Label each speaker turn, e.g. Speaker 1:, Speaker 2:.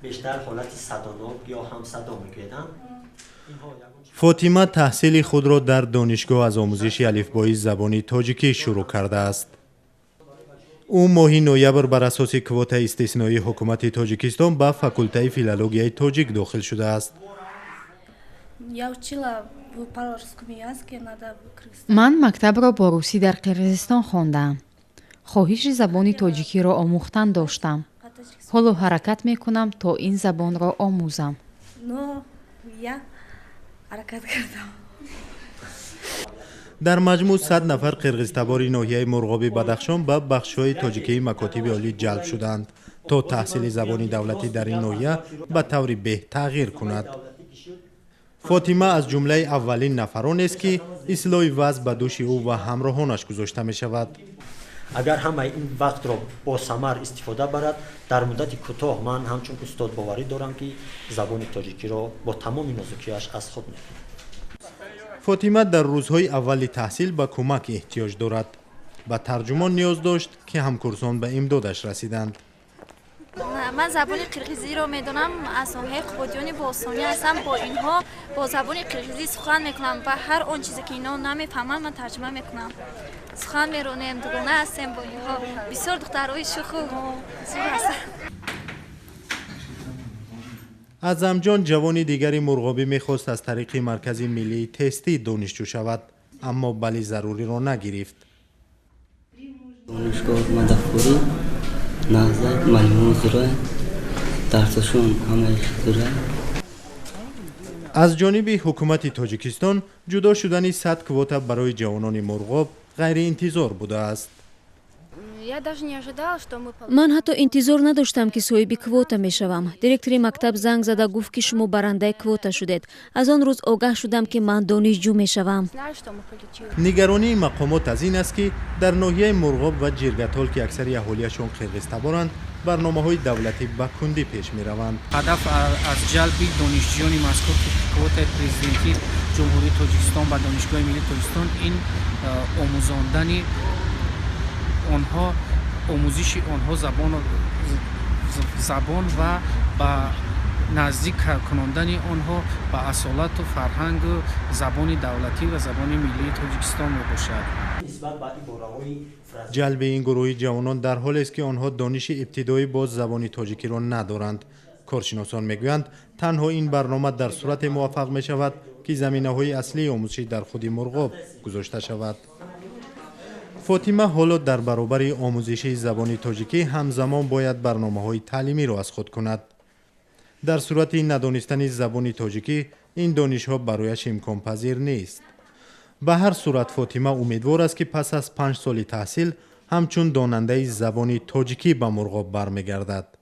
Speaker 1: Бештар ҳолати садонок ё ҳамсадо мегӯяданд.
Speaker 2: Фотима таҳсили худро дар донишгоҳ аз омӯзиши алифбои забони тоҷикӣ шурӯъ кардааст. Ӯ моҳи ноябр бар асоси квотаи истисноии ҳукумати Тоҷикистон ба факултаи филологияи тоҷик дохил шудааст.
Speaker 3: Ман мактабро бо русӣ дар Қирғизистон хондаам. Хоҳиши забони тоҷикиро омӯхтан доштам. Ҳоло ҳаракат мекунам, то ин забонро омӯзам.
Speaker 2: Дар маҷмӯъ 100 нафар қирғизтабори ноҳияи Мурғоби Бадахшон ба бахшҳои тоҷикии макотиби олӣ ҷалб шуданд, то таҳсили забони давлатӣ дар ин ноҳия ба таври беҳ тағйир кунад. Фотима аз ҷумлаи аввалин нафаронест, ки ислоҳи вазъ ба дӯши ӯ ва ҳамроҳонаш гузошта мешавад.
Speaker 1: Агар ҳамаи ин вақтро бо самар истифода барад, дар муддати кӯтоҳ ман ҳамчун устод боварӣ дорам, ки забони тоҷикиро бо тамоми нозукиаш аз худ мекунад.
Speaker 2: Фотима дар рӯзҳои аввали таҳсил ба кӯмак эҳтиёҷ дорад. Ба тарҷумон ниёз дошт, ки ҳамкурсон ба имдодаш расиданд.
Speaker 4: Ман забони қирғизиро медонам, аз ноҳияи Қубодиёни Бостонӣ ҳастам. Бо инҳо бо забони қирғизӣ сухан мекунам ва ҳар он чизе ки инҳо намефаҳманд, ман тарҷума мекунам. Сухан меронем, дугона ҳастем бо инҳо. Бисёр духтарҳои шӯху зур ҳастанд.
Speaker 2: Аъзамҷон ҷавони дигари мурғобӣ мехост аз тариқи маркази миллии тестӣ донишҷӯ шавад, аммо балли заруриро нагирифт.
Speaker 5: Донишгоҳ мадафурӣ назар маълумо зура, дарсашон ҳамаи зура.
Speaker 2: Аз ҷониби ҳукумати Тоҷикистон ҷудо шудани 100 квота барои ҷавонони Мурғоб ғайриинтизор будааст.
Speaker 6: Ман ҳатто интизор надоштам, ки соҳиби квота мешавам. Директори мактаб занг зада гуфт, ки шумо барандаи квота шудед. Аз он рӯз огаҳ шудам, ки ман донишҷӯ мешавам.
Speaker 2: Нигаронии мақомот аз ин аст, ки дар ноҳияи Мурғоб ва Ҷиргатол, ки аксари аҳолиашон қирғизтаборанд, барномаҳои давлатӣ ба кундӣ пеш мераванд.
Speaker 7: Ҳадаф аз ҷалби донишҷӯёни мазкур квотаи президентии Ҷумҳурии Тоҷикистон ба Донишгоҳи миллии Тоҷикистон ин омӯзондани онҳо, омӯзиши онҳо забон ва ба наздик кунондани онҳо ба асолату фарҳангу забони давлатӣ ва забони миллии Тоҷикистон мебошад.
Speaker 2: Ҷалби ин гурӯҳи ҷавонон дар ҳолест, ки онҳо дониши ибтидоӣ бо забони тоҷикиро надоранд. Коршиносон мегӯянд, танҳо ин барнома дар сурате муваффақ мешавад, ки заминаҳои аслии омӯзишӣ дар худи Мурғоб гузошта шавад. Фотима ҳоло дар баробари омӯзиши забони тоҷикӣ ҳамзамон бояд барномаҳои таълимиро аз худ кунад. Дар сурати надонистани забони тоҷикӣ ин донишҳо барояш имконпазир нест. Ба ҳар сурат Фотима умедвор аст, ки пас аз 5 соли таҳсил ҳамчун донандаи забони тоҷикӣ ба Мурғоб бармегардад.